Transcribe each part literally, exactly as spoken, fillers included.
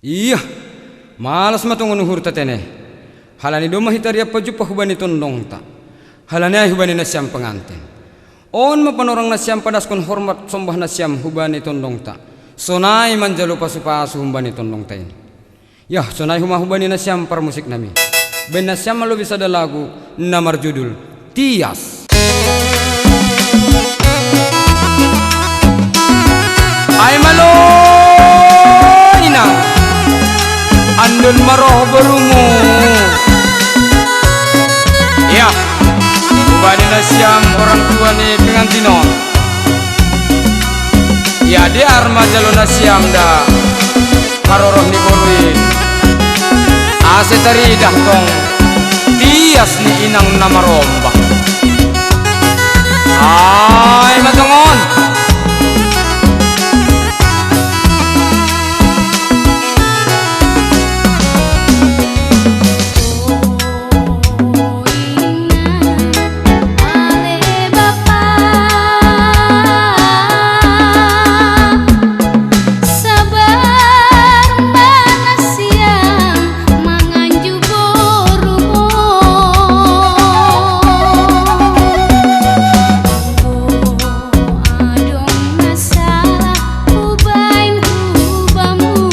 Iya, malas ma tongon uhurta tene. Halani domma hita riap pajumpang hubani tondongta. Halani ai hubani nasiam penganten. On ma panorang nasiam padaskon hormat sombah nasiam hubani tondongta. Sonai manjalo pasu-pasu humbani tondongta i. Yah, sonai homa hubani nasiam parmusiknami. Baen nasiam ma lobi sada lagu na marjudul Tias. Ai malo, inang, andon ma roh borumu. Yah, hubani nasiam orang tua ni pengantin on. Ia dear ma jalo nasiam da haroroh ni boru i. Ase taridah tong tias ni inang na marombah. Ai ma tongon. Adong na salah hubaen hubammu.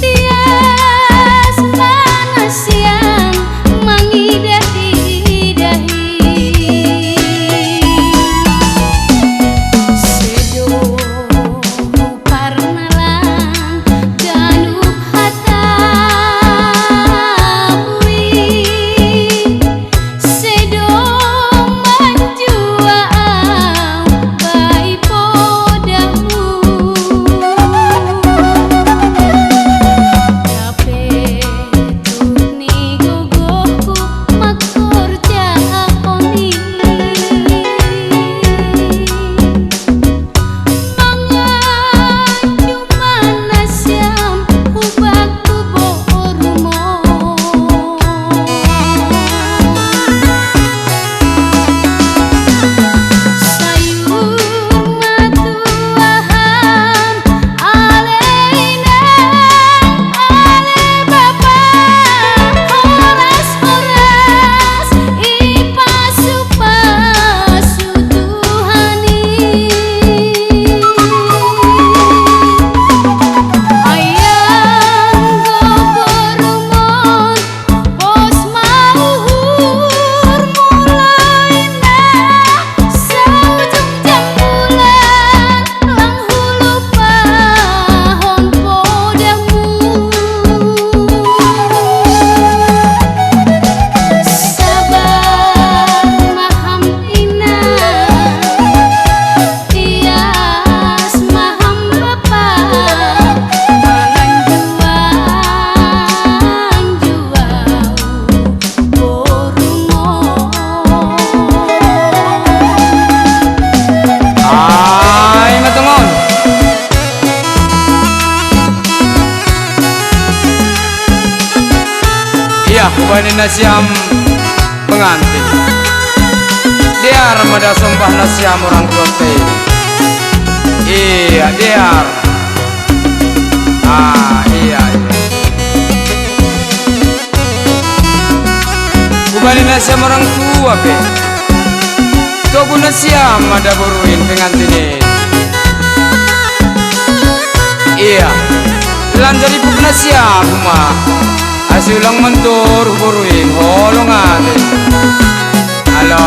Tias ma nasiam mangidah-idahi. Sedo Parnalang ganup hata bui, sedo manjua au bai podahmu. Dape Tuk ni gogohku mangkorja oni. Mangan cuma nasiam hubakku borumo. Sayur matuahan, ale inang, ale bapa, horas-horas ipasu-pasu Tuhan i. Ayang gogoh rumon, pos ma uhur mulai na saujung jam bulan, lang hulu pahon podahmu. Sabar ma ham inang, tias ma ham bapa, mangan jua, mangan jua borumo. Ai ma tongon. Ia, hubani nasiam pengantin. Dear ma da sombah nasiam orang tua pe. Ia, dear. Ah, ia, ia. Hubani nasiam orang tua pe. Togu nasiam ma da boru in pengantin i. Ia. Lanjar ipuk nasiam ma. Ase ulang mandor boru in holong ate. Alo.